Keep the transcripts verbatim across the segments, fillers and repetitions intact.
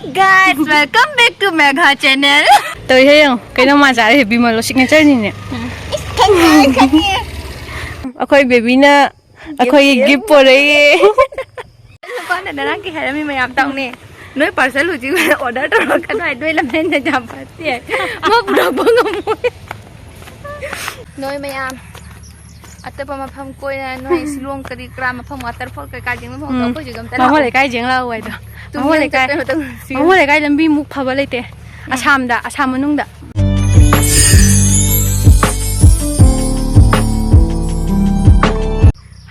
Guys, welcome back to Megha channel. ꯇꯧꯏꯁꯦ ꯌꯦꯡꯉꯣ, ꯀꯩꯅꯣ ꯃꯥ ꯆꯥꯔꯤꯁꯦ? ꯕꯤꯃꯜꯂꯣ, ꯁꯤꯒꯅꯦꯆꯔꯅꯤꯅꯦ꯫ ꯎꯝ꯫ ꯏꯁ, ꯈꯪꯉꯦ, ꯈꯪꯉꯦ꯫ ꯑꯩꯈꯣꯏ ꯕꯦꯕꯤꯅ ꯑꯩꯈꯣꯏꯒꯤ gift ꯄꯣꯔꯛꯏ꯫ ꯅꯨꯄꯥꯅ ꯉꯔꯥꯡ ꯀꯩ ꯍꯥꯏꯔꯝꯃꯤ ꯃꯌꯥꯝ ꯇꯥꯎꯅꯦ꯫ "ꯅꯣꯏ parcel ꯍꯧꯖꯤꯛ order ꯇꯧꯔꯛꯀꯅꯨ ꯍꯥꯏ, ꯅꯣꯏ ꯂꯝꯍꯦꯟꯗ ꯌꯥꯝ ꯐꯠꯇꯦ ꯍꯥꯏ꯫ ꯃꯥ ꯄꯨꯔꯛꯄ ꯉꯝꯃꯣꯏ꯫ ꯅꯣꯏ ꯃꯌꯥꯝ ꯑꯇꯣꯞꯄ ꯃꯐꯝ ꯀꯣꯏꯅ ꯅꯣꯏ ꯁꯤꯂꯣꯡ ꯀꯔꯤ ꯀꯔꯥ ꯃꯐꯝ waterfall ꯀꯩꯀꯥ ꯌꯦꯡꯕ ꯃꯐꯝꯗꯣ ꯎꯝ꯫ ꯑꯩꯈꯣꯏꯁꯨ ꯑꯗꯨꯝ ꯇꯔꯥ ꯕꯥꯃꯣꯟ ꯂꯩꯀꯥꯏ ꯌꯦꯡ ꯂꯥꯛꯑꯣ ꯍꯥꯏꯗꯣ꯫ ꯕꯥꯃꯣꯟ ꯂꯩꯀꯥꯏ꯫ ꯆꯠꯄꯩ ꯃꯇꯝ ꯁꯤ ꯕꯥꯃꯣꯟ ꯂꯩꯀꯥꯏ ꯂꯝꯕꯤ ꯃꯨꯛ ꯐꯕ ꯂꯩꯇꯦ꯫ ꯎꯝ꯫ ꯑꯁꯥꯝꯗ, ꯑꯁꯥꯝ ꯃꯅꯨꯡꯗ꯫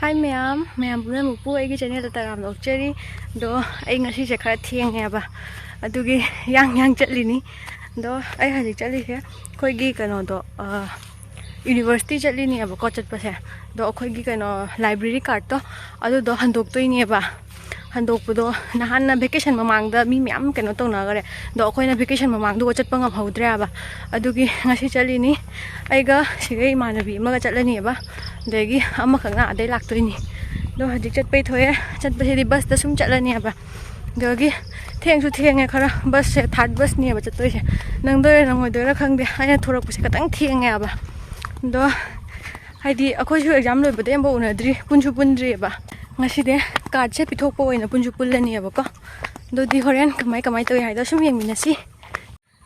ꯍꯥꯏ ꯃꯌꯥꯝ, ꯃꯌꯥꯝ ꯄꯨꯝꯅꯃꯛꯄꯨ ꯑꯩꯒꯤ channelꯗ ꯇꯔꯥꯝꯅ ꯑꯣꯛꯆꯔꯤ꯫ ꯑꯗꯣ ꯑꯩ ꯉꯁꯤꯁꯦ ꯈꯔ ꯊꯦꯡꯉꯦꯕ, ꯑꯗꯨꯒꯤ ꯌꯥꯡ ꯌꯥꯡ ꯆꯠꯂꯤꯅꯤ꯫ ꯑꯗꯣ ꯑꯩ ꯍꯧꯖꯤꯛ ꯆꯠꯂꯤꯁꯦ ꯑꯩꯈꯣꯏꯒꯤ ꯀꯩꯅꯣꯗꯣ, ꯑ, university ꯆꯠꯂꯤꯅꯦꯕꯀꯣ ꯆꯠꯄꯁꯦ꯫ ꯑꯗꯣ ꯑꯩꯈꯣꯏꯒꯤ ꯀꯩꯅꯣ library cardꯇꯣ ꯑꯗꯨꯗꯣ ꯍꯟꯗꯣꯛꯇꯣꯏꯅꯦꯕ꯫ ꯍꯟꯗꯣꯛꯄꯗꯣ ꯅꯍꯥꯟꯅ vacation ꯃꯃꯥꯡꯗ ꯃꯤ ꯃꯌꯥꯝ ꯀꯩꯅꯣ ꯇꯧꯅꯈꯔꯦ꯫ ꯑꯗꯣ ꯑꯩꯈꯣꯏꯅ vacation ꯃꯃꯥꯡꯗꯨꯒ ꯆꯠꯄ ꯉꯝꯍꯧꯗ꯭ꯔꯦꯕ꯫ ꯑꯗꯨꯒꯤ ꯉꯁꯤ ꯆꯠꯂꯤꯅꯤ꯫ ꯑꯩꯒ ꯁꯤꯒ ꯏꯃꯥꯟꯅꯕꯤ ꯑꯃꯒ ꯆꯠꯂꯅꯦꯕ꯫ ꯑꯗꯒꯤ ꯑꯃꯈꯛꯅ ꯑꯗꯩ ꯂꯥꯛꯇꯣꯏꯅꯤ꯫ ꯑꯗꯣ ꯍꯧꯖꯤꯛ ꯆꯠꯄꯩ ꯊꯣꯛꯑꯦ꯫ ꯆꯠꯄꯁꯤꯗꯤ busꯇ ꯁꯨꯝ ꯆꯠꯂꯅꯦꯕ꯫ ꯑꯗꯒꯤ ꯊꯦꯡꯁꯨ ꯊꯦꯡꯉꯦ ꯈꯔ꯫ Busꯁꯦ third busꯅꯦꯕ ꯆꯠꯇꯣꯏꯁꯦ꯫ ꯅꯪꯗꯣꯏꯔꯥ ꯅꯪꯉꯣꯏꯗꯣꯏꯔꯥ ꯈꯪꯗꯦ꯫ ꯑꯩꯅ ꯊꯣꯔꯛꯄꯁꯦ ꯈꯤꯇꯪ ꯊꯦꯡꯉꯦꯕ꯫ ꯑꯗꯣ ꯍꯥꯏꯗꯤ ꯑꯩꯈꯣꯏꯁꯨ exam ꯂꯣꯏꯕꯗꯩ ꯑꯃꯐꯥꯎ ꯎꯅꯗ꯭ꯔꯤ, ꯄꯨꯟꯁꯨ ꯄꯨꯟꯗ꯭ꯔꯤꯑꯕ꯫ ꯉꯁꯤꯗꯤ cardꯁꯦ ꯄꯤꯊꯣꯛꯄ ꯑꯣꯏꯅ ꯄꯨꯟꯁꯨ ꯄꯨꯜꯂꯅꯤꯕꯀꯣ꯫ ꯑꯗꯨꯗꯤ ꯍꯣꯔꯦꯟ ꯀꯃꯥꯏ ꯀꯃꯥꯏ ꯇꯧꯏ ꯍꯥꯏꯗꯣ ꯁꯨꯝ ꯌꯦꯡꯃꯤꯟꯅꯁꯤ꯫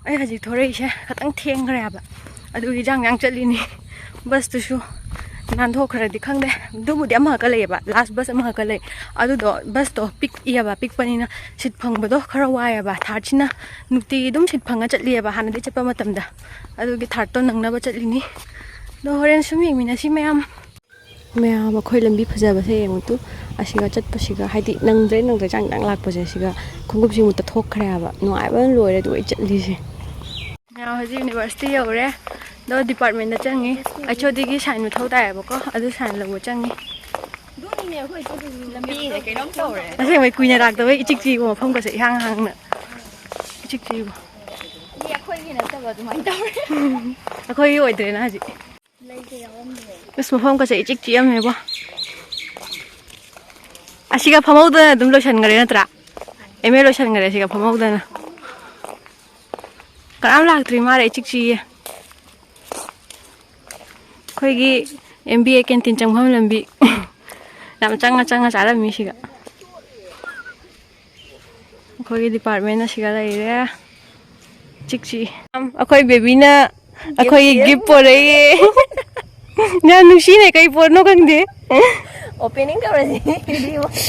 ꯑꯩ ꯍꯧꯖꯤꯛ ꯊꯣꯔꯛꯏꯁꯦ ꯈꯤꯇꯪ ꯊꯦꯡꯈ꯭ꯔꯦ ꯍꯥꯏꯕ, ꯑꯗꯨꯒꯤ ꯌꯥꯡ ꯌꯥꯡ ꯆꯠꯂꯤꯅꯤ꯫ Busꯇꯨꯁꯨ ꯅꯥꯟꯊꯣꯛꯈ꯭ꯔꯗꯤ ꯈꯪꯗꯦ꯫ ꯑꯗꯨꯕꯨꯗꯤ ꯑꯃꯈꯛꯀ ꯂꯩꯌꯦꯕ, last bus ꯑꯃꯈꯛꯀ ꯂꯩ꯫ ꯑꯗꯨꯗꯣ busꯇꯣ ꯄꯤꯛꯏꯑꯕ, ꯄꯤꯛꯄꯅꯤꯅ seat ꯐꯪꯕꯗꯣ ꯈꯔ ꯋꯥꯏꯑꯕ꯫ Thirdꯁꯤꯅ ꯅꯨꯡꯇꯤꯒꯤ ꯑꯗꯨꯝ seat ꯐꯪꯉ ꯆꯠꯂꯤꯑꯕ ꯍꯥꯟꯅꯗꯤ ꯆꯠꯄ ꯃꯇꯝꯗ꯫ ꯑꯗꯨꯒꯤ thirdꯇꯣ ꯅꯪꯅꯕ ꯆꯠꯂꯤꯅꯤ꯫ ꯑꯗꯣ ꯍꯣꯔꯦꯟ ꯁꯨꯝ ꯌꯦꯡꯃꯤꯟꯅꯁꯤ ꯃꯌꯥꯝ꯫ ꯃꯌꯥꯝ, ꯑꯩꯈꯣꯏ ꯂꯝꯕꯤ ꯐꯖꯕꯁꯦ ꯌꯦꯡꯉꯨ ꯇꯨ꯫ ꯑꯁꯤꯒ ꯆꯠꯄꯁꯤꯒ, ꯍꯥꯏꯗꯤ ꯅꯪꯗ꯭ꯔꯦ ꯅꯪꯗ꯭ꯔꯦ ꯆꯥꯡ ꯆꯥꯡ ꯂꯥꯛꯄꯁꯦ, ꯁꯤꯒ ꯈꯣꯡꯎꯞꯁꯤꯃꯨꯛ ꯇꯠꯊꯣꯛꯈ꯭ꯔꯦ ꯍꯥꯏꯕ꯫ ꯅꯨꯡꯉꯥꯏꯕꯅ ꯂꯣꯏꯔꯦ ꯑꯗꯨꯒ ꯑꯩ ꯆꯠꯂꯤꯁꯦ꯫ ꯃꯌꯥꯝ, ꯍꯧꯖꯤꯛ university ꯌꯧꯔꯦ꯫ ꯑꯗꯣ departmentꯗ ꯆꯪꯉꯤ꯫ HODꯒꯤ sign ꯃꯊꯧ ꯇꯥꯏꯌꯦꯕꯀꯣ, ꯑꯗꯨ sign ꯂꯧꯕ ꯆꯪꯉꯤ꯫ ꯑꯗꯨꯅꯤꯅꯦ ꯑꯩꯈꯣꯏ ꯆꯠꯂꯤꯁꯤ꯫ ꯂꯝꯕꯤꯁꯦ ꯀꯩꯅꯣꯝ ꯇꯧꯔꯦ꯫ ꯑꯁꯦꯡꯕꯩ ꯀꯨꯏꯅ ꯂꯥꯛꯇꯕꯩ ꯏꯆꯤꯛ ꯆꯤꯛꯏꯕꯣ, ꯃꯐꯝꯒꯁꯦ ꯏꯍꯥꯡ ꯍꯥꯡꯅ ꯏꯆꯤꯛ ꯆꯤꯛꯏꯕꯣ꯫ ꯃꯤ ꯑꯩꯈꯣꯏꯒꯤ ꯅꯠꯇꯕ ꯑꯗꯨꯃꯥꯏꯅ ꯇꯧꯔꯦ꯫ ꯑꯩꯈꯣꯏꯒꯤ ꯑꯣꯏꯗ꯭ꯔꯦꯅ ꯍꯧꯖꯤꯛ꯫ ꯂꯩꯁꯦ ꯌꯥꯎꯔꯝꯗ꯭ꯔꯦ꯫ ꯑꯁ, ꯃꯐꯝꯒꯁꯦ ꯏꯆꯤꯛ ꯆꯤꯛꯑꯝꯃꯦꯕꯣ꯫ ꯑꯁꯤꯒ ꯐꯝꯍꯧꯗꯅ ꯑꯗꯨꯝ ꯂꯣꯏꯁꯟꯈ꯭ꯔꯦ ꯅꯠꯇ꯭ꯔꯥ? ꯑꯦꯝ ꯑꯦ ꯂꯣꯏꯁꯟꯈ꯭ꯔꯦ ꯁꯤꯒ ꯐꯝꯍꯧꯗꯅ꯫ ꯀꯅꯥꯝ ꯂꯥꯛꯇ꯭ꯔꯤ ꯃꯥꯜꯂꯦ, ꯏꯆꯤꯛ ꯆꯤꯛꯏꯌꯦ꯫ ꯑꯩꯈꯣꯏꯒꯤ ꯑꯦꯝ ꯕꯤ ꯑꯦ ꯀꯦꯟꯇꯤꯟ ꯆꯪꯐꯝ ꯂꯝꯕꯤ꯫ ꯌꯥꯝ ꯆꯪꯉ ꯆꯪꯉ ꯆꯥꯔꯝꯃꯤ ꯁꯤꯒ꯫ ꯑꯩꯈꯣꯏꯒꯤ ꯗꯤꯄꯥꯔꯠꯃꯦꯟ ꯑꯁꯤꯒ ꯂꯩꯔꯦ꯫ ꯆꯤꯛ ꯆꯤꯛꯏ꯫ ꯑꯩꯈꯣꯏ ꯕꯦꯕꯤꯅ ꯑꯩꯈꯣꯏꯒꯤ ꯒꯤꯐ ꯄꯣꯔꯛꯏ꯫ ꯌꯥꯝ ꯅꯨꯡꯁꯤꯅꯦ, ꯀꯩ ꯄꯣꯠꯅꯣ ꯈꯪꯗꯦ꯫ ꯑꯣꯄꯦꯅꯤꯡ ꯇꯧꯔꯁꯤ꯫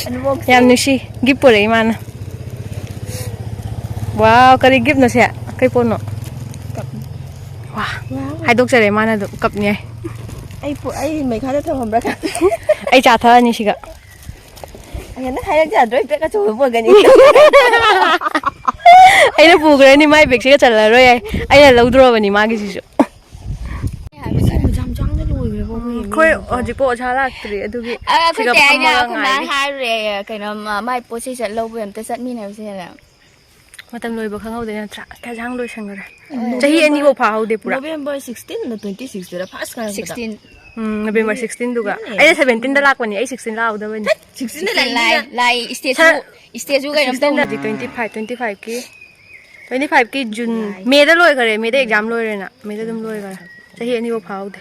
ꯑꯗꯨꯐꯥꯎ ꯌꯥꯝ ꯅꯨꯡꯁꯤ꯫ ꯒꯤꯐ ꯄꯣꯔꯛꯏ ꯃꯥꯅ꯫ ꯋꯥꯎ, ꯀꯔꯤ ꯒꯤꯐꯅꯣ ꯁꯦ? ꯀꯩ ꯄꯣꯠꯅꯣ? ꯀꯞꯅꯤ꯫ ꯋꯥ, ꯋꯥꯎ꯫ ꯍꯥꯏꯗꯣꯛꯆꯔꯦ ꯃꯥꯅ ꯑꯗꯨꯝ ꯀꯞꯅꯤ ꯍꯥꯏ꯫ ꯑꯩ ꯄꯨ-, ꯑꯩ ꯃꯩꯈꯥꯗ ꯊꯝꯃꯝꯕ꯭ꯔꯥ ꯈꯪꯗꯦ꯫ ꯑꯩ ꯆꯥ ꯊꯛꯑꯅꯤ ꯁꯤꯒ꯫ ꯑꯩꯅ ꯍꯥꯏꯔꯛ ꯌꯥꯗ꯭ꯔꯣ? ꯑꯩ ꯕꯦꯛ ꯑꯆꯧꯕ ꯄꯨꯔꯛꯀꯅꯤ꯫ ꯑꯩꯅ ꯄꯨꯈ꯭ꯔꯅꯤ, ꯃꯥꯏ ꯕꯦꯛꯁꯤꯒ ꯆꯜꯂꯔꯣꯏ ꯍꯥꯏ꯫ ꯑꯩꯅ ꯂꯧꯗ꯭ꯔꯣꯕꯅꯤ ꯃꯥꯒꯤꯁꯤꯁꯨ꯫ ꯌꯥꯝ ꯆꯥꯎꯅ ꯂꯣꯏꯈ꯭ꯔꯦꯕ ꯑꯩꯈꯣꯏ ꯎꯝ, ꯑꯩꯈꯣꯏ ꯌꯦꯡꯉꯨꯅꯦ꯫ ꯍꯧꯖꯤꯛꯄꯥꯎ ꯑꯣꯖꯥ ꯂꯥꯛꯇ꯭ꯔꯤ, ꯑꯗꯨꯒꯤ ꯑ, ꯑꯩꯈꯣꯏ ꯁꯤꯒ ꯇꯌꯥꯏꯅ ꯐꯝꯃꯒ ꯑꯩꯈꯣꯏ ꯃꯥꯅ ꯉꯥꯏꯔꯤ꯫ ꯍꯥꯏꯔꯨꯔꯦ, ꯀꯩꯅꯣ, ꯃ-, ꯃꯥꯏ ꯄꯣꯠ ꯆꯩ ꯆꯠ ꯂꯧꯕ ꯑꯝꯇ ꯆꯠꯃꯤꯟꯅꯔꯨꯁꯦꯅ꯫ ꯃꯇꯝ ꯂꯣꯏꯕ ꯈꯪꯍꯧꯗꯦ ꯅꯠꯇ꯭ꯔꯥ? ꯀꯌꯥꯁꯥꯡ ꯂꯣꯏꯁꯟꯈ꯭ꯔꯦ꯫ ꯎꯝ꯫ ꯆꯍꯤ ꯑꯅꯤꯐꯥꯎ ꯐꯥꯍꯧꯗꯦ ꯄꯨꯔꯥ꯫ ꯅꯣꯕꯦꯝꯕꯔ ꯁꯤꯛꯁꯇꯤꯟꯗ ꯇ꯭ꯋꯦꯟꯇꯤ ꯁꯤꯛꯁꯇꯔ ꯐꯥꯔꯁ ꯀꯥꯔꯛꯄꯗ꯫ ꯁꯤꯛꯁꯇꯤꯟ꯫ ꯎꯝ, ꯅꯕꯦꯝꯕꯔ ꯁꯤꯛꯁꯇꯤꯟꯗꯨꯒ꯫ ꯑꯗꯨꯅꯦ꯫ ꯑꯩꯅ ꯁꯚꯦꯟꯇꯤꯟꯗ ꯂꯥꯛꯄꯅꯦ, ꯑꯩ ꯁꯤꯛꯁꯇꯤꯟ ꯂꯥꯛꯍꯧꯗꯕꯅꯤ꯫ ꯊꯠ! ꯁꯤꯛꯁꯇꯤꯟꯗ ꯁꯤꯛꯁꯇꯤꯟ ꯂꯥꯛꯏ, ꯂꯥꯛꯏ, ꯁꯤꯛꯁꯇꯤꯟ ꯂꯥꯛꯏ, ꯏꯁꯇꯦꯖꯁꯨ, ꯁꯥꯔ, ꯏꯁꯇꯦꯖꯁꯨ ꯀꯩꯅꯣꯝ ꯁꯤꯛꯁꯇꯤꯟꯗ ꯇꯧꯅ꯫ ꯇ꯭ꯋꯦꯟꯇꯤ ꯐꯥꯏꯚ, ꯇ꯭ꯋꯦꯟꯇꯤ ꯐꯥꯏꯚꯀꯤ, ꯇ꯭ꯋꯦꯟꯇꯤ ꯐꯥꯏꯚꯀꯤ ꯖꯨꯟ, ꯖꯨꯂꯥꯏ꯫ ꯃꯦꯗ ꯂꯣꯏꯈꯔꯦ, ꯃꯦꯗ ꯑꯦꯛꯖꯥꯝ ꯂꯣꯏꯔꯦꯅ, ꯃꯦꯗ ꯑꯗꯨꯝ ꯂꯣꯏꯈꯔꯦ꯫ ꯆꯍꯤ ꯑꯅꯤꯐꯥꯎ ꯐꯥꯍꯧꯗꯦ꯫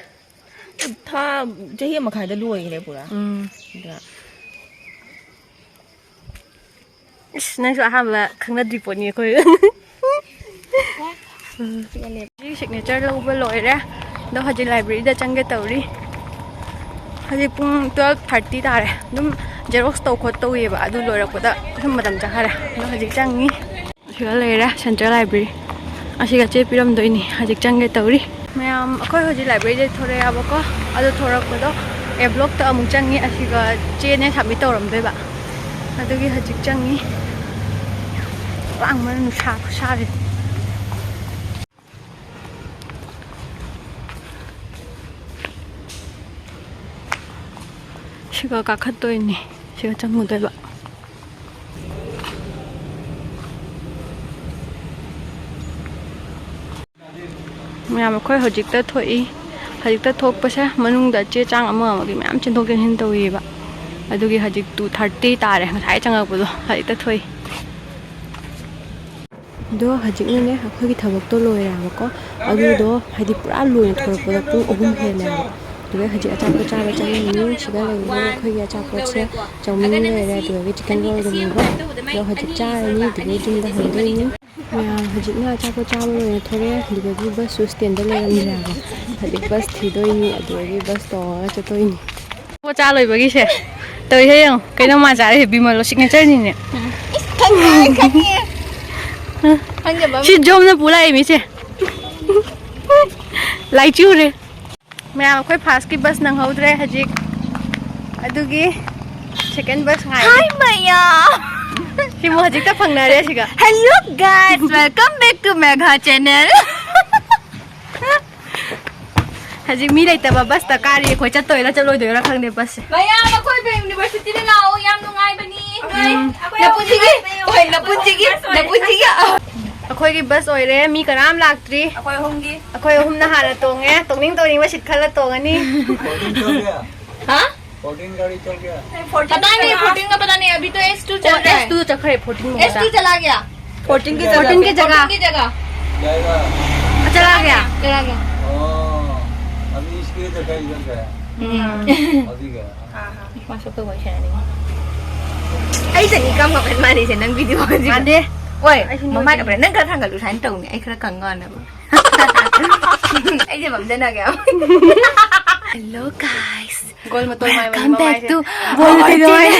ꯊꯥ, ꯆꯍꯤ ꯑꯃ ꯃꯈꯥꯏꯗ ꯂꯣꯏꯈ꯭ꯔꯦ ꯄꯨꯔꯥ꯫ ꯎꯝ꯫ ꯑꯗꯨꯒ ꯏꯁ, ꯅꯪꯁꯨ ꯑꯍꯥꯟꯕ ꯈꯪꯅꯗ꯭ꯔꯤ ꯄꯣꯠꯅꯤ ꯑꯩꯈꯣꯏ꯫ ꯎꯝ꯫ ꯍꯧꯖꯤꯛ ꯁꯤꯒꯅꯦꯆꯔ ꯂꯧꯕ ꯂꯣꯏꯔꯦ꯫ ꯑꯗꯣ ꯍꯧꯖꯤꯛ ꯂꯥꯏꯕ꯭ꯔꯦꯔꯤꯗ ꯆꯪꯒꯦ ꯇꯧꯔꯤ꯫ ꯍꯧꯖꯤꯛ ꯄꯨꯡ ꯇꯨꯋꯦꯜꯐ ꯊꯥꯔꯇꯤ ꯇꯥꯔꯦ꯫ ꯑꯗꯨꯝ ꯖꯦꯔꯣꯛꯁ ꯇꯧ ꯈꯣꯠ ꯇꯧꯋꯦꯕ꯫ ꯑꯗꯨ ꯂꯣꯏꯔꯛꯄꯗ ꯁꯨꯝ ꯃꯇꯝ ꯆꯪꯈꯔꯦ꯫ ꯑꯗꯣ ꯍꯧꯖꯤꯛ ꯆꯪꯉꯤ꯫ ꯁꯤꯗ ꯂꯩꯔꯦ ꯁꯦꯟꯇ꯭ꯔꯦꯜ ꯂꯥꯏꯕ꯭ꯔꯦꯔꯤ꯫ ꯑꯁꯤꯒ ꯆꯦ ꯄꯤꯔꯝꯗꯣꯏꯅꯤ꯫ ꯍꯧꯖꯤꯛ ꯆꯪꯒꯦ ꯇꯧꯔꯤ꯫ ꯃꯌꯥꯝ, ꯑꯩꯈꯣꯏ ꯍꯧꯖꯤꯛ ꯂꯥꯏꯕ꯭ꯔꯦꯔꯤꯗꯩ ꯊꯣꯔꯛꯑꯦꯕꯀꯣ꯫ ꯑꯗꯣ ꯊꯣꯔꯛꯄꯗꯣ ꯑꯦ ꯕ꯭ꯂꯣꯛꯇ ꯑꯃꯨꯛ ꯆꯪꯉꯤ꯫ ꯑꯁꯤꯒ ꯆꯦꯅꯦ ꯁꯕꯃꯤꯠ ꯇꯧꯔꯝꯗꯣꯏꯕ꯫ ꯑꯗꯨꯒꯤ ꯍꯧꯖꯤꯛ ꯆꯪꯉꯤ꯫ ꯂꯥꯡꯕꯅ ꯅꯨꯡꯁꯥ ꯈꯨꯁꯥꯁꯦ꯫ ꯁꯤꯒ ꯀꯥꯈꯠꯇꯣꯏꯅꯤ꯫ ꯁꯤꯒ ꯆꯪꯉꯨꯗꯣꯏꯕ꯫ ꯃꯌꯥꯝ, ꯑꯩꯈꯣꯏ ꯍꯧꯖꯤꯛꯇ ꯊꯣꯛꯏ꯫ ꯍꯧꯖꯤꯛꯇ ꯊꯣꯛꯄꯁꯦ ꯃꯅꯨꯡꯗ ꯆꯦ ꯆꯥꯡ ꯑꯃ ꯑꯃꯒꯤ ꯃꯌꯥꯝ ꯆꯦꯟꯊꯣꯛ ꯆꯦꯟꯁꯤꯟ ꯇꯧꯔꯤꯕ꯫ ꯑꯗꯨꯒꯤ ꯍꯧꯖꯤꯛ ꯇꯨ ꯊꯥꯔꯇꯤ ꯇꯥꯔꯦ, ꯉꯁꯥꯏ ꯆꯪꯉꯛꯄꯗꯣ꯫ ꯍꯧꯖꯤꯛꯇ ꯊꯣꯛꯏ꯫ ꯑꯗꯣ ꯍꯧꯖꯤꯛꯅꯅꯦ ꯑꯩꯈꯣꯏꯒꯤ ꯊꯕꯛꯇꯣ ꯂꯣꯏꯔꯦꯕꯀꯣ꯫ ꯑꯗꯨꯗꯣ ꯍꯥꯏꯗꯤ ꯄꯨꯔꯥ ꯂꯣꯏꯅ ꯊꯣꯛꯂꯛꯄꯗ ꯄꯨꯡ ꯑꯍꯨꯝ ꯍꯦꯜꯂꯦꯕ꯫ ꯑꯗꯨꯒ ꯍꯧꯖꯤꯛ ꯑꯆꯥꯄꯣꯠ ꯆꯥꯕ ꯆꯪꯉꯤꯅꯤ꯫ ꯁꯤꯗ ꯂꯩꯔꯤꯕ ꯑꯩꯈꯣꯏꯒꯤ ꯑꯆꯥꯄꯣꯠꯁꯦ ꯆꯧꯃꯤꯟ ꯂꯩꯔꯦ, ꯑꯗꯨꯗꯒꯤ ꯆꯤꯛꯀꯟ ꯔꯣꯜꯒꯨꯝꯕꯀꯣ꯫ ꯑꯗꯣ ꯍꯧꯖꯤꯛ ꯆꯥꯔꯅꯤ, ꯑꯗꯨꯗꯒꯤ ꯌꯨꯝꯗ ꯍꯟꯗꯣꯏꯅꯤ꯫ ꯃꯌꯥꯝ ꯍꯧꯖꯤꯛꯅ ꯑꯆꯥꯄꯣꯠ ꯆꯥꯕ ꯂꯣꯏꯔ ꯊꯣꯔꯛꯑꯦ꯫ ꯑꯗꯨꯗꯒꯤ ꯕꯁꯁꯨ ꯁ꯭ꯇꯦꯟꯗ ꯂꯩꯔꯝꯗ꯭ꯔꯦꯕ꯫ ꯍꯧꯖꯤꯛ ꯕꯁ ꯊꯤꯗꯣꯏꯅꯤ, ꯑꯗꯨꯗꯒꯤ ꯕꯁ ꯇꯣꯡꯉꯒ ꯆꯠꯇꯣꯏꯅꯤ꯫ ꯄꯣꯠ ꯆꯥ ꯂꯣꯏꯕꯒꯤꯁꯦ ꯇꯧꯔꯤꯁꯦ ꯌꯦꯡꯉꯣ꯫ ꯀꯩꯅꯣ ꯃꯥ ꯆꯥꯔꯤꯁꯦ? ꯕꯤꯃꯜꯂꯣ ꯁꯤꯒꯅꯦꯆꯔꯅꯤꯅꯦ꯫ ꯏꯁ, ꯈꯪꯉꯦ, ꯈꯪꯉꯦ꯫ ꯈꯪꯗꯕ ꯑꯃ꯫ ꯁꯤ ꯖꯣꯝꯅ ꯄꯨ ꯂꯥꯛꯏ ꯃꯤꯁꯦ꯫ ꯂꯥꯏꯆꯨꯔꯦ꯫ ꯃꯌꯥꯝ, ꯑꯩꯈꯣꯏ ꯐꯥꯔꯁꯀꯤ ꯕꯁ ꯅꯪꯍꯧꯗ꯭ꯔꯦ ꯍꯧꯖꯤꯛ꯫ ꯑꯗꯨꯒꯤ ꯁꯦꯀꯦꯟ ꯕꯁ ꯉꯥꯏꯔꯤ꯫ ꯍꯥꯏ ꯃꯌꯥꯝ꯫ ꯁꯤꯃꯨꯛ ꯍꯧꯖꯤꯛꯇ ꯐꯪꯅꯔꯦ ꯁꯤꯒ꯫ Hello guys, welcome back to Megha channel. ꯍꯧꯖꯤꯛ ꯃꯤ ꯂꯩꯇꯕ ꯕꯁꯇ ꯀꯥꯔꯤ꯫ ꯑꯩꯈꯣꯏ ꯆꯠꯇꯣꯏꯔꯥ ꯆꯠꯂꯣꯏꯗꯣꯏꯔꯥ ꯈꯪꯗꯦ ꯕꯁꯁꯦ꯫ ꯃꯌꯥꯝ, ꯑꯩꯈꯣꯏ ꯕꯦꯡ ꯌꯨꯅꯤꯚꯔꯁꯤꯇꯤꯗ ꯂꯥꯛꯑꯣ, ꯌꯥꯝ ꯅꯨꯡꯉꯥꯏꯕꯅꯤ꯫ ꯅꯣꯏ, ꯎꯝ꯫ ꯑꯩꯈꯣꯏ ꯅꯄꯨꯟꯁꯤꯒꯤ, ꯌꯥꯝ ꯍꯣꯏ, ꯅꯄꯨꯟꯁꯤꯒꯤ, ꯅꯄꯨꯟꯁꯤꯒꯤ꯫ ꯑꯩꯈꯣꯏꯒꯤ ꯕꯁ ꯑꯣꯏꯔꯦ, ꯃꯤ ꯀꯅꯥꯝ ꯂꯥꯛꯇ꯭ꯔꯤ꯫ ꯑꯩꯈꯣꯏ ꯑꯍꯨꯝꯒꯤ꯫ ꯑꯩꯈꯣꯏ ꯑꯍꯨꯝꯅ ꯍꯥꯟꯅ ꯇꯣꯡꯉꯦ, ꯇꯣꯡꯅꯤꯡ ꯇꯣꯡꯅꯤꯡꯕ ꯁꯤꯠ ꯈꯜꯂ ꯇꯣꯡꯉꯅꯤ꯫ ꯐꯣꯔꯇꯤꯟ ꯆꯠꯂꯒꯦ꯫ ꯍꯥ? ꯐꯣꯔꯇꯤꯟ ꯒꯥꯔꯤ ꯆꯠꯂꯒꯦ꯫ ꯐꯣꯔꯇꯤꯟ ꯄꯇꯥ ꯅꯍꯤ, ꯐꯣꯔꯇꯤꯟ ꯀꯥ ꯄꯇꯥ ꯅꯍꯤ, ꯑꯕꯤ ꯇꯣ ꯑꯦꯁ ꯇꯨ ꯆꯜ ꯔꯍꯥ ꯍꯥꯏ꯫ ꯑꯦꯁ ꯇꯨ ꯆꯠꯈ꯭ꯔꯦ, ꯐꯣꯔꯇꯤꯟ ꯃꯉꯣꯟꯗ꯫ ꯑꯦꯁ ꯇꯨ ꯆꯂꯥ ꯒꯌꯥ꯫ ꯐꯣꯔꯇꯤꯟ ꯀꯤ ꯐꯣꯔꯇꯤꯟ ꯖꯒꯥ꯫ ꯀꯤ ꯖꯒꯥ꯫ ꯖꯥꯏꯒꯥ꯫ ꯆꯠꯂꯒꯦ꯫ ꯆꯠꯂꯒꯦ꯫ ꯑꯣ, ꯑꯕꯤ ꯏꯁꯀꯤ ꯖꯒꯥ ꯏꯗꯔ ꯒꯌꯥ꯫ ꯎꯝ꯫ ꯑꯕꯤ ꯒꯌꯥ꯫ ꯃꯥꯁꯨ ꯑꯩꯈꯣꯏ ꯋꯥꯔꯤ ꯁꯥꯟꯅꯅꯤꯡꯉꯤ꯫ ꯑꯩ ꯆꯅꯤ ꯀꯝ ꯀꯝ ꯃꯥꯜꯂꯤꯁꯦ ꯅꯪ ꯚꯤꯗꯤꯑꯣꯁꯤꯗ꯫ ꯃꯥꯟꯗꯦ꯫ ꯑꯣꯏ, ꯑꯩꯁꯨ ꯃꯃꯥꯏ ꯅꯣꯏꯒꯤ ꯀꯞꯄ꯭ꯔꯦ꯫ ꯅꯪ ꯈꯔ ꯊꯥꯡꯒꯠꯂꯨ, ꯁꯨꯃꯥꯏꯅ ꯇꯧꯅꯤ꯫ ꯑꯩ ꯈꯔ ꯀꯪꯉꯛꯑꯅꯕ꯫ ꯑꯩꯁꯦ ꯃꯝꯖꯅꯒꯦ꯫ Hello guys꯫ ꯒꯣꯜ ꯃꯇꯣꯟ ꯃꯥꯏꯕꯅꯤ welcome back ꯃꯃꯥꯏꯁꯦ꯫ To ꯒꯣꯜ ꯃꯇꯣꯟ ꯃꯥꯏ꯫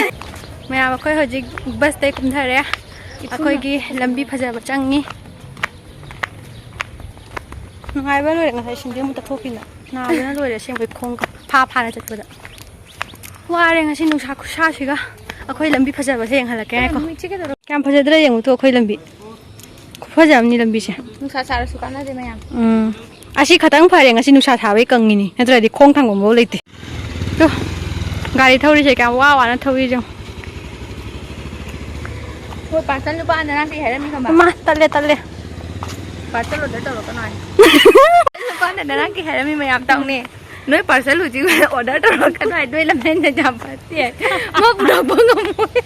ꯃꯌꯥꯝ, ꯑꯩꯈꯣꯏ ꯍꯧꯖꯤꯛ ꯕꯁꯇꯩ ꯀꯨꯝꯊꯔꯦ꯫ ꯑꯩꯈꯣꯏꯒꯤ ꯂꯝꯕꯤ ꯐꯖꯕ ꯆꯪꯉꯤ꯫ ꯅꯨꯡꯉꯥꯏꯕ ꯂꯣꯏꯔꯦ꯫ ꯉꯁꯥꯏ ꯁꯤꯡꯗꯤ ꯑꯃꯨꯛ ꯇꯠꯊꯣꯛꯈꯤꯅ ꯅꯥꯕꯅ ꯂꯣꯏꯔꯦ꯫ ꯑꯁꯦꯡꯕꯩ ꯈꯣꯡꯒ ꯐꯥ ꯐꯥꯅ ꯆꯠꯄꯗ ꯋꯥꯔꯦ ꯉꯁꯤ ꯅꯨꯡꯁꯥ ꯈꯨꯁꯥꯁꯤꯒ꯫ ꯑꯩꯈꯣꯏ ꯂꯝꯕꯤ ꯐꯖꯕꯁꯦ ꯌꯦꯡꯍꯜꯂꯛꯀꯦ ꯉꯥꯏꯈꯣ꯫ ꯀꯌꯥꯝ ꯐꯖꯗ꯭ꯔꯥ ꯌꯦꯡꯉꯨ ꯇꯨ ꯑꯩꯈꯣꯏ ꯂꯝꯕꯤ꯫ ꯈꯨꯐꯖ ꯑꯃꯅꯤ ꯂꯝꯕꯤꯁꯦ꯫ ꯅꯨꯡꯁꯥ ꯁꯥꯔꯁꯨ ꯀꯥꯟꯅꯗꯦ ꯃꯌꯥꯝ꯫ ꯎꯝ꯫ ꯑꯁꯤ ꯈꯇꯪ ꯐꯔꯦ ꯉꯁꯤ ꯅꯨꯡꯁꯥ ꯁꯥꯕꯩ ꯀꯪꯉꯤꯅꯤ, ꯅꯠꯇ꯭ꯔꯗꯤ ꯈꯣꯡ ꯊꯥꯡꯐꯝꯐꯥꯎ ꯂꯩꯇꯦ꯫ ꯇꯨ, ꯒꯥꯔꯤ ꯊꯧꯔꯤꯁꯦ ꯀꯌꯥꯝ ꯋꯥ ꯋꯥꯅ ꯊꯧꯔꯤꯁꯦ ꯌꯦꯡꯉꯨ꯫ ꯍꯣꯏ, ꯄꯥꯔꯁꯦꯜ ꯅꯨꯄꯥ ꯅꯅꯥꯛꯇꯒꯤ ꯍꯥꯏꯔꯝꯃꯤ ꯈꯪꯕ꯭ꯔꯥ? ꯃꯥ, ꯇꯜꯂꯦ, ꯇꯜꯂꯦ꯫ ꯄꯥꯔꯁꯦꯜ ꯑꯣꯔꯗꯔ ꯇꯧꯔꯛꯀꯅꯣ ꯍꯥꯏ꯫ ꯅꯨꯄꯥꯅ ꯅꯅꯥꯛꯀꯤ ꯍꯥꯏꯔꯝꯃꯤ ꯃꯌꯥꯝ ꯇꯧꯅꯦ꯫ ꯅꯣꯏ ꯄꯥꯔꯁꯦꯜ ꯍꯧꯖꯤꯛ ꯑꯣꯔꯗꯔ ꯇꯧꯔꯛꯀꯅꯣ ꯍꯥꯏ, ꯅꯣꯏ ꯂꯝꯖꯦꯟꯗ ꯌꯥꯝ ꯐꯠꯇꯦ ꯍꯥꯏ꯫ ꯃꯥ ꯄꯨꯔꯛꯄ ꯉꯝꯃꯣꯏ꯫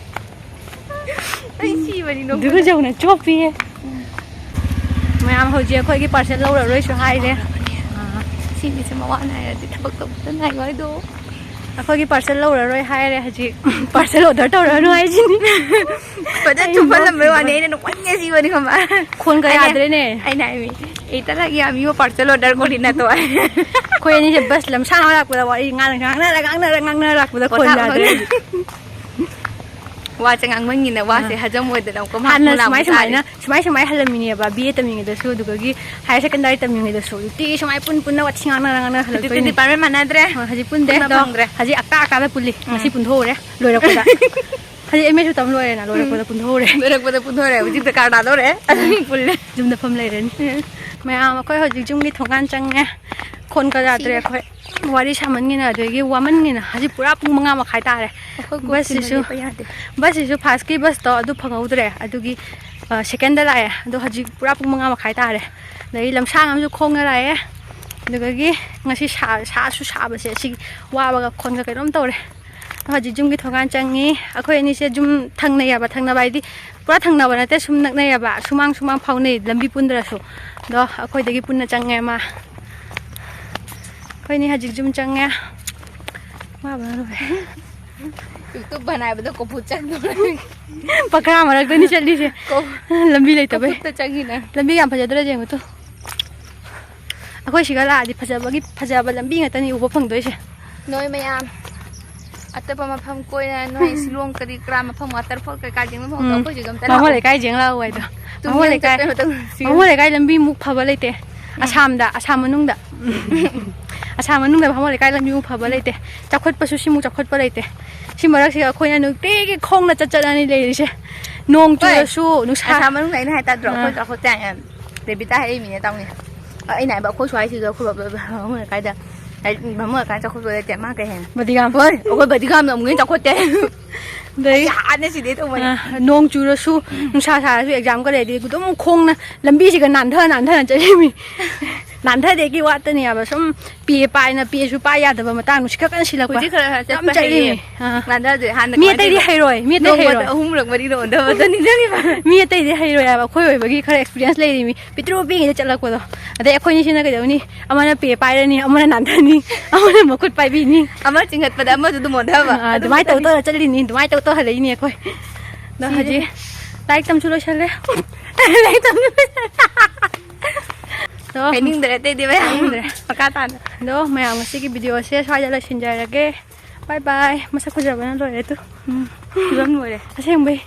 ꯑꯩ ꯁꯤꯕꯅꯤ ꯅꯣꯛꯄꯗ꯫ ꯑꯗꯨꯒ ꯌꯧꯅ ꯆꯣꯞꯄꯤꯌꯦ꯫ ꯃꯌꯥꯝ, ꯍꯧꯖꯤꯛ ꯑꯩꯈꯣꯏꯒꯤ ꯄꯥꯔꯁꯦꯜ ꯂꯧꯔꯔꯣꯏꯁꯨ ꯍꯥꯏꯔꯦ꯫ ꯑꯥ, ꯁꯤ ꯃꯤꯁꯦ ꯃꯋꯥ ꯅꯥꯏꯔꯗꯤ ꯊꯕꯛ ꯇꯧꯕꯗ ꯅꯥꯏꯌꯣ ꯍꯥꯏꯗꯣ꯫ ꯑꯩꯈꯣꯏꯒꯤ ꯄꯥꯔꯁꯦꯜ ꯂꯧꯔꯔꯣꯏ ꯍꯥꯏꯔꯦ ꯍꯧꯖꯤꯛ꯫ ꯄꯥꯔꯁꯦꯜ ꯑꯣꯔꯗꯔ ꯇꯧꯔꯅꯨ ꯍꯥꯏꯁꯤꯅꯤ꯫ ꯐꯖꯅ ꯑꯩ ꯊꯨꯝꯍꯜꯂꯝꯕꯩ ꯋꯥꯅꯤ, ꯅꯣꯛꯅꯤꯡꯕꯅ꯫ ꯑꯩꯅ ꯅꯣꯛꯃꯟꯒꯦ ꯁꯤꯕꯅꯤ ꯈꯪꯕ꯫ ꯈꯣꯟꯒ ꯑꯩꯅ, ꯌꯥꯗ꯭ꯔꯦꯅꯦ꯫ ꯑꯩꯅ ꯍꯥꯏꯃꯤ, "ꯏꯇꯂꯒꯤ ꯑꯃꯤꯕ ꯄꯥꯔꯁꯦꯜ ꯑꯣꯔꯗꯔ ꯀꯣꯔꯤꯅ ꯇꯣ"꯫ ꯑꯩꯈꯣꯏ ꯑꯅꯤꯁꯦ ꯕꯁ ꯂꯝꯁꯥꯡ ꯑꯃ ꯂꯥꯛꯄꯗ ꯋꯥꯔꯤ ꯉꯥꯡꯅ, ꯉꯥꯡꯅꯔ, ꯉꯥꯡꯅꯔ, ꯉꯥꯡꯅꯔ ꯂꯥꯛꯄꯗ ꯈꯣꯟ ꯄꯣꯊꯥꯐꯝ ꯌꯥꯗ꯭ꯔꯦ ꯈꯪꯗꯦ꯫ ꯍꯧꯖꯤꯛ꯫ ꯋꯥꯁꯦ ꯉꯥꯡꯃꯟꯒꯤꯅ ꯋꯥꯁꯦ ꯑꯥ꯫ ꯍꯖꯝ ꯑꯣꯏꯗꯅ ꯑꯃꯨꯛꯀ ꯍꯥꯟꯅ ꯃꯍꯥꯛ ꯁꯨꯃꯥꯏ ꯃꯨꯂꯥꯃꯨꯛ ꯁꯨꯃꯥꯏꯅ, ꯇꯥꯔꯦ꯫ ꯁꯨꯃꯥꯏ ꯁꯨꯃꯥꯏ ꯍꯜꯂꯝꯃꯤꯅꯦꯕ ꯕꯤ ꯑꯦ ꯇꯝꯃꯤꯉꯩꯗꯁꯨ, ꯑꯗꯨꯗꯒꯤ ꯍꯥꯏꯌꯔ ꯁꯦꯀꯦꯟꯗꯔꯤ ꯇꯝꯃꯤꯉꯩꯗꯁꯨ ꯅꯨꯡꯇꯤꯒꯤ ꯁꯨꯃꯥꯏ ꯄꯨꯟ ꯄꯨꯟꯅ ꯋꯥꯊꯤ ꯉꯥꯡꯅꯔ ꯉꯥꯡꯅꯔ ꯍꯧꯖꯤꯛꯇꯤ ꯍꯜꯂꯛꯇꯣꯏꯅꯤ꯫ ꯗꯤꯄꯥꯔꯠꯃꯦꯟ ꯃꯥꯟꯅꯗ꯭ꯔꯦ꯫ ꯑꯥ, ꯍꯧꯖꯤꯛ ꯄꯨꯟꯗꯦ꯫ ꯄꯨꯟꯕ ꯑꯗꯣ ꯐꯪꯗ꯭ꯔꯦ꯫ ꯍꯧꯖꯤꯛ ꯑꯀꯥ ꯑꯀꯥꯗ ꯄꯨꯜꯂꯤ꯫ ꯎꯝ꯫ ꯉꯁꯤ ꯄꯨꯟꯊꯣꯛꯎꯔꯦ ꯂꯣꯏꯔꯛꯄꯗ꯫ ꯍꯧꯖꯤꯛ ꯑꯦꯝ ꯑꯦꯁꯨ ꯇꯝ ꯂꯣꯏꯔꯦꯅ, ꯎꯝ꯫ ꯂꯣꯏꯔꯛꯄꯗ ꯄꯨꯟꯊꯣꯛꯎꯔꯦ꯫ ꯂꯣꯏꯔꯛꯄꯗ ꯄꯨꯟꯊꯣꯛꯎꯔꯦ꯫ ꯍꯧꯖꯤꯛ ꯗꯔꯀꯥꯔ ꯇꯥꯗꯧꯔꯦ꯫ ꯑꯥ꯫ ꯑꯗꯨꯝ ꯄꯨꯜꯂꯦ꯫ ꯌꯨꯝꯗ ꯐꯝ ꯂꯩꯔꯅꯤ꯫ ꯎꯝ꯫ ꯃꯌꯥꯝ, ꯑꯩꯈꯣꯏ ꯍꯧꯖꯤꯛ ꯌꯨꯝꯒꯤ ꯊꯣꯡꯒꯥꯟ ꯆꯪꯉꯦ꯫ ꯈꯣꯟꯒ ꯌꯥꯗ꯭ꯔꯦ ꯁꯤꯔꯦ꯫ ꯑꯩꯈꯣꯏ꯫ ꯋꯥꯔꯤ ꯁꯥꯃꯟꯒꯤꯅ, ꯑꯗꯒꯤ ꯋꯥꯃꯟꯒꯤꯅ꯫ ꯍꯧꯖꯤꯛ ꯄꯨꯔꯥ ꯄꯨꯡ ꯃꯉꯥ ꯃꯈꯥꯏ ꯇꯥꯔꯦ꯫ ꯑꯩꯈꯣꯏ ꯀꯣꯛ ꯕꯁꯁꯤꯁꯨ, ꯆꯤꯡꯕ ꯂꯦꯞꯄ ꯌꯥꯗꯦ꯫ ꯕꯁꯁꯤꯁꯨ ꯐꯥꯔꯁꯀꯤ ꯕꯁꯇꯣ ꯑꯗꯨ ꯐꯪꯍꯧꯗ꯭ꯔꯦ꯫ ꯑꯗꯨꯒꯤ, ꯑ, ꯁꯦꯀꯦꯟꯗ ꯂꯥꯛꯑꯦ꯫ ꯑꯗꯣ ꯍꯧꯖꯤꯛ ꯄꯨꯔꯥ ꯄꯨꯡ ꯃꯉꯥ ꯃꯈꯥꯏ ꯇꯥꯔꯦ꯫ ꯑꯗꯒꯤ ꯂꯝꯁꯥꯡ ꯑꯃꯁꯨ ꯈꯣꯡꯅ ꯂꯥꯛꯑꯦ꯫ ꯑꯗꯨꯗꯒꯤ ꯉꯁꯤ ꯁꯥ-, ꯁꯥꯁꯨ ꯁꯥꯕꯁꯦ, ꯁꯤ ꯋꯥꯕꯒ ꯈꯣꯟꯒ ꯀꯩꯅꯣꯝ ꯇꯧꯔꯦ꯫ ꯍꯧꯖꯤꯛ ꯌꯨꯝꯒꯤ ꯊꯣꯡꯒꯥꯟ ꯆꯪꯉꯤ꯫ ꯑꯩꯈꯣꯏ ꯑꯅꯤꯁꯦ ꯌꯨꯝ ꯊꯪꯅꯩꯌꯦꯕ, ꯊꯪꯅꯕ ꯍꯥꯏꯗꯤ ꯄꯨꯔꯥ ꯊꯪꯅꯕ ꯅꯠꯇꯦ, ꯁꯨꯝ ꯅꯛꯅꯩꯌꯦꯕ, ꯁꯨꯃꯥꯡ ꯁꯨꯃꯥꯡ ꯐꯥꯎꯅꯩ, ꯂꯝꯕꯤ ꯄꯨꯟꯗ꯭ꯔꯁꯨ꯫ ꯑꯗꯣ ꯑꯩꯈꯣꯏꯗꯒꯤ ꯄꯨꯟꯅ ꯆꯪꯉꯦ ꯃꯥ꯫ ꯑꯩꯈꯣꯏꯅꯤ ꯍꯧꯖꯤꯛ ꯌꯨꯝ ꯆꯪꯉꯦ꯫ ꯋꯥꯕꯅ ꯂꯣꯏꯔꯦ꯫ ꯌꯨꯇꯨꯕ ꯍꯥꯏꯕꯗ ꯀꯣꯐꯨ ꯆꯪꯗꯧꯔꯦ꯫ ꯄꯀꯥ ꯃꯔꯛꯇꯅꯤ ꯆꯠꯂꯤꯁꯦ꯫ ꯀꯣ-, ꯂꯝꯕꯤ ꯂꯩꯇꯕꯩ꯫ ꯀꯣꯐꯨꯠꯇ ꯆꯪꯉꯤꯅꯦ꯫ ꯂꯝꯕꯤ ꯌꯥꯝ ꯐꯖꯗ꯭ꯔꯥ ꯌꯦꯡꯉꯨ ꯇꯨ꯫ ꯑꯩꯈꯣꯏ ꯁꯤꯒ ꯂꯥꯛꯑꯗꯤ ꯐꯖꯕꯒꯤ, ꯐꯖꯕ ꯂꯝꯕꯤ ꯉꯥꯛꯇꯅꯤ ꯎꯕ ꯐꯪꯗꯣꯏꯁꯦ꯫ ꯅꯣꯏ ꯃꯌꯥꯝ ꯑꯇꯣꯞꯄ ꯃꯐꯝ ꯀꯣꯏꯅ, ꯅꯣꯏ ꯁꯤꯂꯣꯡ ꯀꯔꯤ ꯀꯔꯥ ꯃꯐꯝ, ꯋꯥꯇꯔꯐꯣꯜ ꯀꯩꯀꯥ ꯌꯦꯡꯕ ꯃꯐꯝꯗꯣ, ꯎꯝ꯫ ꯑꯩꯈꯣꯏꯁꯨ ꯑꯗꯨꯝ ꯕꯥꯃꯣꯟ ꯆꯠꯂꯛꯑꯣ꯫ ꯂꯩꯀꯥꯏ ꯌꯦꯡ ꯂꯥꯛꯑꯣ ꯍꯥꯏꯗꯣ꯫ ꯇꯨꯝ ꯕꯥꯃꯣꯟ ꯌꯨꯝ ꯂꯩꯀꯥꯏ, ꯆꯠꯄꯩ ꯃꯇꯝ ꯁꯤ-, ꯕꯥꯃꯣꯟ ꯂꯩꯀꯥꯏ ꯂꯝꯕꯤꯃꯨꯛ ꯐꯕ ꯂꯩꯇꯦ꯫ ꯎꯝ꯫ ꯑꯁꯥꯝꯗ, ꯑꯁꯥꯝ ꯃꯅꯨꯡꯗ꯫ ꯑꯁꯥꯝ ꯃꯅꯨꯡꯗ ꯕꯥꯃꯣꯟ ꯂꯩꯀꯥꯏ ꯂꯝꯕꯤꯃꯨꯛ ꯐꯕ ꯂꯩꯇꯦ꯫ ꯆꯥꯎꯈꯠꯄꯁꯨ ꯁꯤꯃꯨꯛ ꯆꯥꯎꯈꯠꯄ ꯂꯩꯇꯦ꯫ ꯁꯤ ꯃꯔꯛꯁꯤꯗ ꯑꯩꯈꯣꯏꯅ ꯅꯨꯡꯇꯤꯒꯤ ꯈꯣꯡꯅ ꯆꯠ ꯆꯠꯂꯅꯤ ꯂꯩꯔꯤꯁꯦ꯫ ꯅꯣꯡ ꯍꯣꯏ꯫ ꯆꯨꯔꯁꯨ, ꯅꯨꯡꯁꯥ꯫ ꯑꯁꯥꯝ ꯃꯅꯨꯡꯗ ꯑꯩꯅ ꯍꯥꯏ ꯇꯥꯗ꯭ꯔꯣ? ꯑꯥ꯫ ꯑꯩꯈꯣꯏ ꯆꯥꯎꯈꯠꯇꯦ ꯍꯥꯏꯅ꯫ ꯕꯦꯕꯤꯇꯥ ꯍꯥꯏꯔꯛꯏꯃꯤꯅꯦ ꯇꯥꯎꯅꯦ꯫ ꯑꯩꯅ ꯍꯥꯏꯕ ꯑꯩꯈꯣꯏ ꯁ꯭ꯋꯥꯏꯁꯤꯗ ꯑꯩꯈꯣꯏ ꯕꯥ-, ꯕꯥ-, ꯕꯥꯃꯣꯟ ꯂꯩꯀꯥꯏꯗ, ꯍꯥꯏꯗꯤ ꯕꯥꯃꯣꯟ ꯂꯩꯀꯥꯏ ꯆꯥꯎꯈꯠꯄ ꯂꯩꯇꯦ꯫ ꯃꯥ ꯀꯩ ꯍꯥꯏꯅꯣ? ꯕꯗꯤꯒꯥꯝ꯫ ꯍꯣꯏ, ꯑꯩꯈꯣꯏ ꯕꯗꯤꯒꯥꯝꯅ ꯑꯃꯨꯛ ꯍꯦꯟꯅ ꯆꯥꯎꯈꯠꯇꯦ꯫ ꯑꯗꯩ ꯑꯩ ꯍꯥꯟꯅ ꯁꯤꯗꯩ ꯇꯧꯕꯅꯦ꯫ ꯑ, ꯅꯣꯡ ꯆꯨꯔꯁꯨ, ꯅꯨꯡꯁꯥ ꯁꯥꯔꯁꯨ ꯑꯦꯛꯖꯥꯝꯒ ꯂꯩꯔꯗꯤ ꯑꯗꯨꯝ ꯈꯣꯡꯅ ꯂꯝꯕꯤꯁꯤꯒ ꯅꯥꯟꯊ ꯅꯥꯟꯊꯅ ꯆꯠꯂꯤꯃꯤ꯫ ꯅꯥꯟꯊꯗꯦꯒꯤ ꯋꯥꯇꯅꯦꯕ, ꯁꯨꯝ ꯄꯦ ꯄꯥꯏꯅ ꯄꯦꯁꯨ ꯄꯥꯏ ꯌꯥꯗꯕ ꯃꯇꯥꯡ ꯅꯨꯡꯁꯤꯠ ꯈꯔ ꯀꯟꯅ ꯁꯤꯜꯂꯛꯄ꯫ ꯍꯧꯖꯤꯛ ꯈꯔ ꯈꯔ ꯌꯥꯝ ꯆꯠꯄ ꯆꯠꯂꯤꯅꯦ꯫ ꯍꯩꯌꯦ꯫ ꯑꯥ꯫ ꯅꯥꯟꯊꯗ꯭ꯔꯦ꯫ ꯍꯥꯟꯅ ꯃꯤ ꯀꯃꯥꯏꯅ ꯑꯇꯩꯗꯤ ꯇꯧꯔꯤꯅꯣ? ꯍꯩꯔꯣꯏ, ꯃꯤ ꯑꯇꯩ ꯅꯣꯡꯃꯗ ꯍꯩꯔꯣꯏ꯫ ꯑꯍꯨꯝꯔꯛ ꯃꯔꯤꯔꯛ ꯑꯣꯟꯊꯕꯗꯣ ꯅꯤꯡꯁꯤꯡꯉꯤꯕ? ꯃꯤ ꯑꯇꯩꯗꯤ ꯍꯩꯔꯣꯏ ꯍꯥꯏꯕ, ꯑꯩꯈꯣꯏ ꯑꯣꯏꯕꯒꯤ ꯈꯔ ꯑꯦꯛꯁꯄꯤꯔꯤꯌꯦꯟꯁ ꯂꯩꯔꯤ ꯃꯤ꯫ ꯄꯤꯛꯇ꯭ꯔꯨ ꯄꯤꯛꯏꯉꯩꯗ ꯆꯠꯂꯛꯄꯗꯣ꯫ ꯑꯗꯩ ꯑꯩꯈꯣꯏꯅꯤꯁꯤꯅ ꯀꯩꯗꯧꯅꯤ? ꯑꯃꯅ ꯄꯦ ꯄꯥꯏꯔꯅꯤ, ꯑꯃꯅ ꯅꯥꯟꯊꯅꯤ, ꯑꯃꯅ ꯃꯈꯨꯠ ꯄꯥꯏꯕꯤꯅꯤ꯫ ꯑꯃ ꯆꯤꯡꯈꯠꯄꯗ ꯑꯃꯁꯨ ꯑꯗꯨꯝ ꯑꯣꯟꯊꯕ꯫ ꯑꯥ, ꯑꯗꯨꯝ ꯑꯗꯨꯃꯥꯏꯅ ꯇꯧ ꯆꯠꯂꯤ꯫ ꯇꯧꯔ ꯆꯠꯂꯤꯅꯤ, ꯑꯗꯨꯃꯥꯏꯅ ꯇꯧ ꯇꯧ ꯍꯜꯂꯛꯏꯅꯤ ꯑꯩꯈꯣꯏ꯫ ꯑꯗꯣ ꯁꯤꯁꯦ ꯍꯧꯖꯤꯛ ꯂꯥꯏꯔꯤꯛ ꯇꯝꯁꯨ ꯂꯣꯏꯁꯜꯂꯦ꯫ ꯂꯥꯏꯔꯤꯛ ꯇꯝꯁꯨ ꯂꯣꯏꯁꯜꯂꯦ꯫ ꯑꯗꯣ ꯍꯥꯏꯅꯤꯡꯗ꯭ꯔꯦ ꯑꯇꯩꯗꯤ ꯃꯌꯥꯝ꯫ ꯍꯥꯏꯅꯤꯡꯗ꯭ꯔꯦ꯫ ꯃꯈꯥ ꯇꯥꯅ꯫ ꯑꯗꯣ ꯃꯌꯥꯝ, ꯉꯁꯤꯒꯤ ꯚꯤꯗꯤꯑꯣꯁꯦ ꯁ꯭ꯋꯥꯏꯗ ꯂꯣꯏꯁꯤꯟꯖꯔꯒꯦ꯫ ꯕꯥꯏ ꯕꯥꯏ꯫ ꯃꯁꯛ ꯐꯖꯕꯅ ꯂꯣꯏꯔꯦ ꯇꯨ꯫ ꯐꯤꯕꯝ ꯂꯣꯏꯔꯦ꯫ ꯑꯁꯦꯡꯕꯩ꯫